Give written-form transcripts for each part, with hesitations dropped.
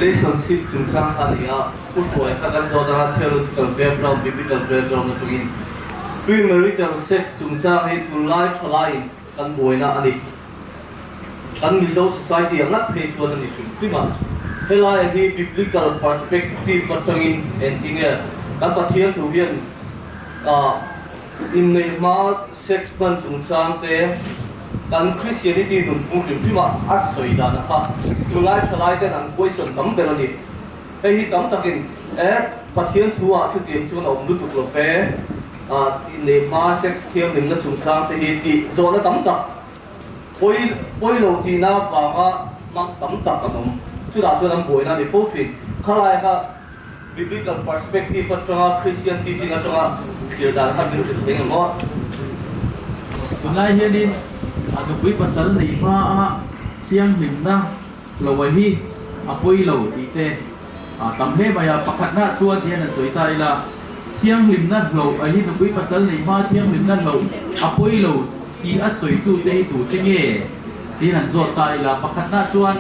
Relationship chungchang kha a ni a, Pu Hruai kha kan zawt anga theological background, biblical background atangin premarital sex chungchang hi tunlai thalaiin kan buaina a ni. Kan Mizo society ah ngat phei chuan a ni hrim hrim a. Helai hi biblical perspective atangin engtinge kan Pathian thu hian inneih hma sex hman chungchang te kan Christianity nunphung hrim hrim ah a sawi dan a kha tunlai thalai ten an question tam ber a ni. Hei hi tam takin e Pathian thu ah chutiang chuan a awm lutuk lo ve inneih hma sex thianghlimna chungchang te hi tih zawhna tam tak Pawi pawi lo tihna vanga hmang tam tak an awm. Chutah chuan an buaina a ni fo thin. Khalai kha Biblical perspective atanga Christian teaching atanga thlir dan kha min hrilh eng emaw. Tunlai hianin a nupui pasal neih hmaa thianghlimna lo a hi a pawi lo tih te a tam hle mai a. Pakhatna chuan ti hian an sawi ta ila, thianghlimna hloh a hi nupui pasal neih hma thianghlimna hloh a pawi lo tih a sawitute hi tute nge tiin an zawt ta ila. Pakhatna chuan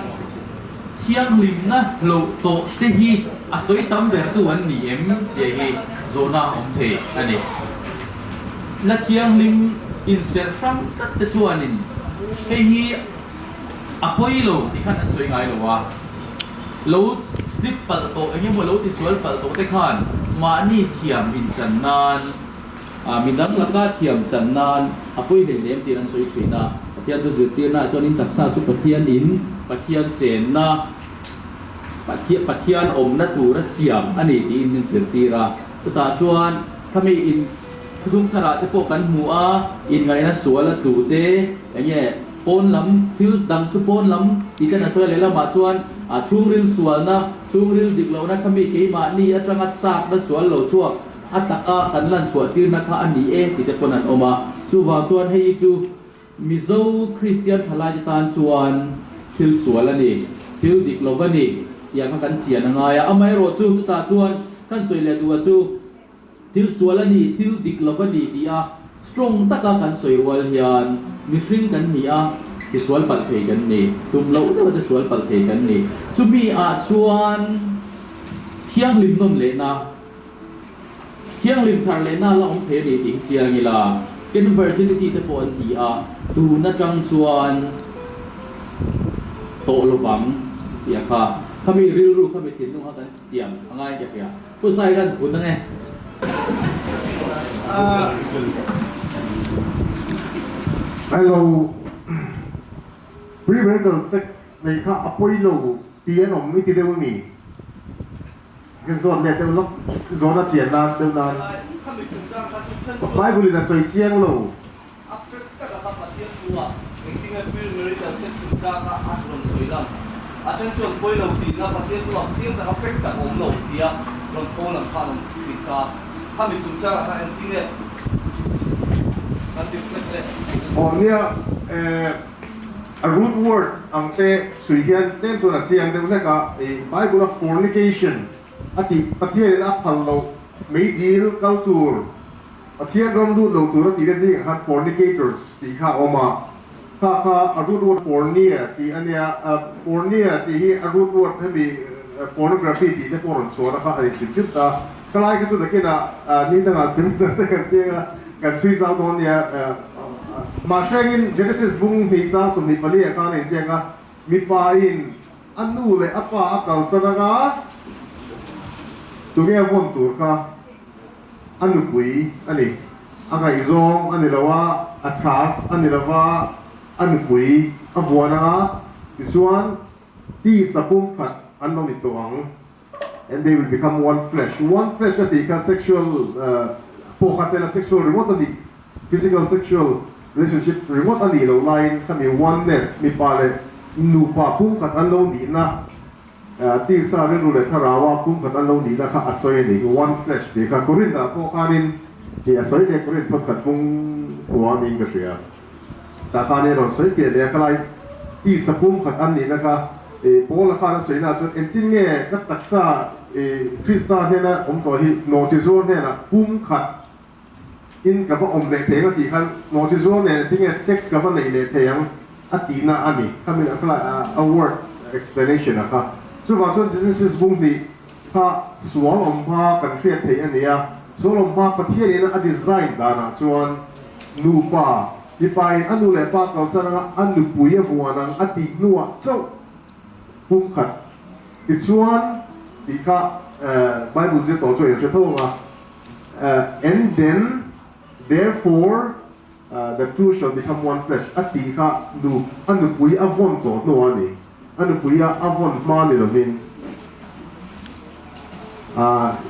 thianghlimna hloh tawh te hi a sawi tam bertu an ni em tih hi zawhna a awm thei a ni. La thianghlim inserh hrang tlat te chuanin hei hi A pawi lo tih khan an sawi ngai lo a, lo slip palh tawh eng emaw lo tisual palh tawh te khan mahni thiam inchan nan, midang laka thiam chan nan a pawi hlei lem tiin an sawi thin a. Pathian thu zirtirna ah chuan in taksa chu Pathian in, Pathian chenna, Pathian awmna tura siam a ni tiin min zirtir a. Chutah chuan khami in thudum tharah te pawh kan hmu a, inngaihna sual a tlu te eng nge, Pawn lam thil dang chu pawn lam tih ten a sawi a, lehlamah chuan a chhungril sualna, chhungril dik lohna kha mi keimahni atanga chakna sual lo chhuak a taka kan lan chhuah tirna kha a ni e tih te pawn an awm a. Chuvang chuan hei hi chu Mizo Kristian thalaite tan chuan thil sual a ni, thil dik lo va ni tih kha kan chian a ngai a. Amaherawhchu chutah chuan kan sawi leh duh a chu. Thil sual a ni, thil dik lo a ni tih a strong taka kan sawi rual hian mihring kan ni a, tisual palh thei kan ni, tum loh deuh a tisual palh thei kan ni. Chumi ah chuan thianghlim nawn lehna, thianghlim thar lehna la awm thei a ni tih hi chiang ila, skin virginity te pawh an ti a, tun atang chuan tawh lovang tih a kha, khami rilru, khami thinlung kha kan siam a ngai ka hria. Pu Sai kan hun ange. Hello. Premarital sex nei kha a pawi lo tih an awm i ti deuh ami? Kan zawn let deuh lawk, zawn a chian nan deuh nan. Bible in a sawi chiang lo. A prep taka kha Pathian thu a engtinge premarital sex chungchang kha a rawn sawi lang. A then chuan pawi lo tihna Pathian thu ah chiang taka fact tak awm lo tia rawn tho lang kha an awm thin ta. Khami chungchang ah khan engtinge kan reflect le? Aw nia, eh a root word ang te chhui hian tlem chuan a chiang deuh hlek a, eh Bible a fornication a tih Pathianin a phal loh meidil kal tur Pathian ram lut lo tura tih te zingah khan fornicators tih kha a awm a, kha kha a root word pornia tih a nia, pornia tih hi a root word hemi pornography tih te pawh rawn chhuahna kha a ni hrim hrim ta. Khalai kha chu nakinah ni dangah seminar te kan piang a, kan chhui zau dawn nia. Mahse engin Genesis bung hnih chang 24 ah khan a inziak a, mipa in a nu leh a pa a kalsan anga tunge a vawn tur kha? A nupui a ni. A ngaihzawng a ni lo a, a chhas a ni lo va, a nupui a vuan ang a, tichuan tisa pumkhat an lo ni tawh ang. And they will become one flesh. One flesh a tih kha sexual pawh kha tel a, sexual ringawt a nih, physical sexual relationship ringawt a nih loh laiin khami oneness, mipa leh nupa pumkhat an lo nihna, Tisa rilru leh thlaraua pumkhat an lo nihna kha a sawi a ni. One flesh tih kha Korinth ah pawh khanin tih a sawi leh Korinth phawtkhat pung khua niin ka hria. Tah khan i rawn sawi piah leh a khalai tisa pumkhat an nihna kha Paula khan a sawi naah chuan engtin nge ka taksa Krista hnena awm tawh hi nawhchi zuar hnenah pumkhat in ka va awm leh thei ang a tih khan nawhchi zuar nen engtin nge sex ka va neih leh thei ang a tihna a ni. Khami a khalai a word explanation a kha. Chuvang chuan Genesis bung hnih kha sual awm hma kan hriat theih a ni a, sual awm hma Pathianin a design danah chuan nupa, mipain a nu leh pa kalsan anga a nupui a vuan ang a tih hnuah chauh pum khat tichuan tih kha Bible zir tawh chu a inhre tho ang a, And then, therefore, The two shall become one flesh a tih kha nu a nupui a vawn tawh hnu a ni. A nupui a a vawn hma ni lovin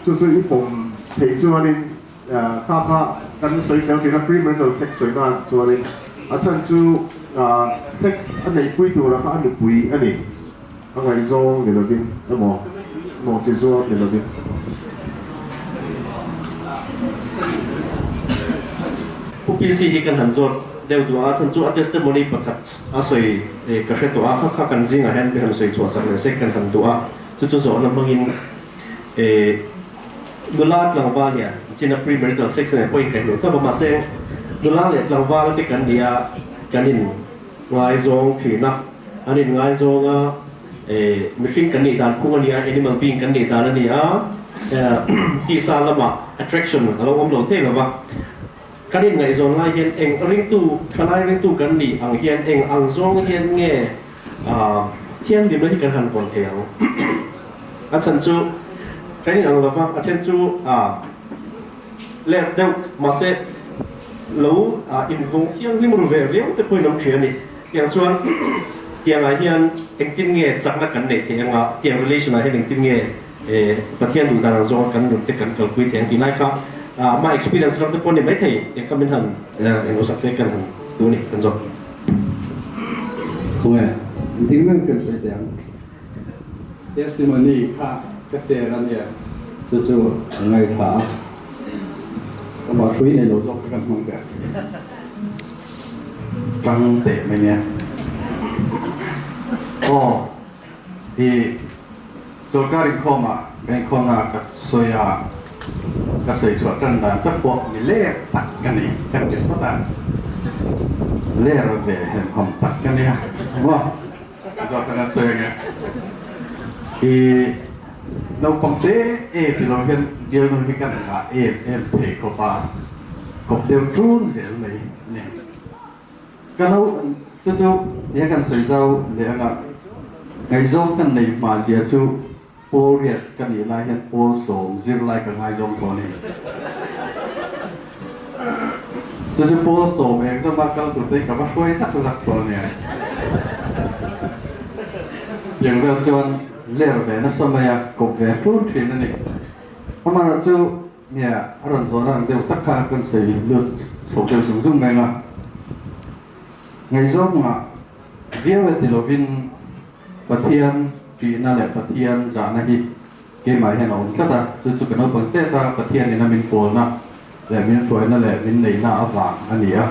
chu chu i pawm theih chuanin kha kha kan sawi fel thin a premarital sex sawi nan chuanin a chhan chu sex a neihpui tura kha a nupui a ni. A ngaihzawng ni lovin emaw emaw chi zuar ni lovin. Pu PC hi kan han zawt deuh duh a, chhan chu a testimony pakhat a sawi ka hre tawh a, kha kha kan zingah hian kan han sawi chhuah sak leh sek kan han duh a, chu chu zawhna hmangin nula tlangval hian china premarital sex nen pawh inkaihhnawh tawp a, mahse nula leh tlangval te kan ni a, kan in ngaizawng thin a, an in ngaizawng a, mihring kan nih dan phung a ni a, animal being kan nih dan a ni a, tisa lamah attraction a lo awm lo thei lo va, kan in ngaihzawn lai hian eng ringtu, thalai ringtu kan nih ang hian eng ang zawng hian nge thianghlimna hi kan han vawn thei ang? A chhan chu kan in ang lo va, a then chu Lep deuh, mahse lo invawng thianghlim ru ve viau te pawhin awm thin a ni. Tiang chuan tiangah hian engtin nge chakna kan neih theih anga, tiang relation ah hian engtin nge Pathian duh dan ang zawnga kan nun te kan kalpui theih ang tih lai kha ma experience ram te pawh a ni maithei tiang kha min han englo sak se kan han duh a ni kan zawk. Khawnge, engtin nge kan sawi teh ang? Testimony kha ka share a nia, chu chu a ngaithla a, ka mah hrui nei lo zawk kha kan hmang teh tang teh mai nia. Aw, i sawrkar inkhawmah ka inkhawmna ka sawi a, ka sawi chhuah tan dan tak pawh mi ler tak ka ni, ka ti phawt a, ler ve hemham tak ka nia maw. Zawk kan sawi ange. I naupang te e ti lo hian bialnu hi kan ngah em em thei khawp a, kawp deuh ṭun zel mai a ni. Ka no chu chu nia kan sawi zau leh anga ngaihzawng kan nei hma zia chu pawl riat ka nih lai hian pawl sawm zirlai ka ngaizawng tawh a ni. Chu chu pawl sawm exam a kal tur te hi ka va hruai zak zak tawh a nia. Tiang vel chuan ler ve nasa mai a, kawp ve hlun thin a ni. Amaherawhchu nia a rawn zawhna ang deuh tak kha kan sawi lut chho deuh zung zung mai a. Ngaihzawng ah viau e ti lovin Pathian ṭihna leh Pathian zahna hi keimah hian a awm tlat a, chu chu ka naupang têt a, Pathianin a min pawlna leh min hruaina leh min neihna avang a ni a.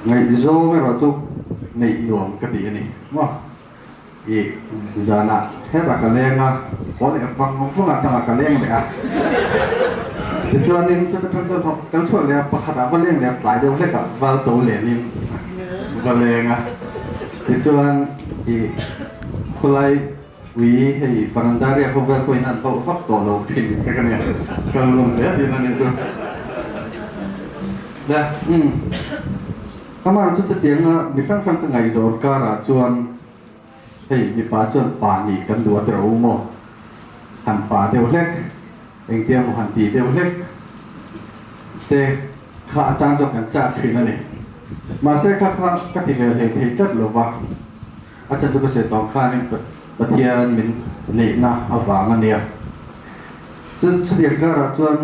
Ngaihzawng erawh chu neih nuam ka ti a ni maw? Ih, zanah hetah ka leng a, haw leh vang vangah tangah ka leng leh a. Tichuanin chuta ṭang chuan kal chhuak leh a, pakhatah va leng leh a, tlai deuh hlekah val to lenin va leng a. Tichuan i khawlai ui hei varanda riak ho vel pawhin an bauh vak tawh lo thin kha ka nia, kal nuam hle tih na nih chu. Le umm amah chu chutianga mi hrang hrang ka ngaihzawr karah chuan hei mipa chuan pa nih kan duh a ti rawh u maw, han pa deuh hlek engtia maw han tih deuh hlek te kha atang chuan kan chak thin a ni. Mahse kha kha ka ti ve hlei thei tlat lo va, a chan chu ka sawi tawh khanin Pathian min neihna avang a nia. Chuan chutiang karah chuan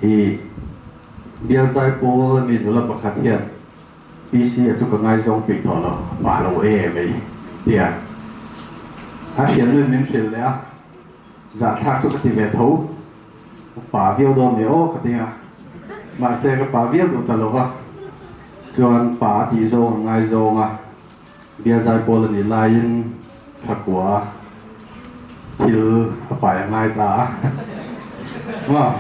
i bial zai pawl ami nula pakhat hian PC a chu ka ngaizawng peih tawh lo, pah lo e mai tia a hriatnuin min hrilh leh a, zahthlak chu ka ti ve tho. Ka pa viau dawn ni aw ka ti a, mahse ka pa viau duh ta lo va, chuan pa a tih zawng a ngai zawng a, bia zai pawl a nih laiin thakua thil a pai a ngai ta a, maw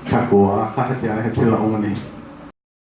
thakua kha hetiang hian thil a awm a ni.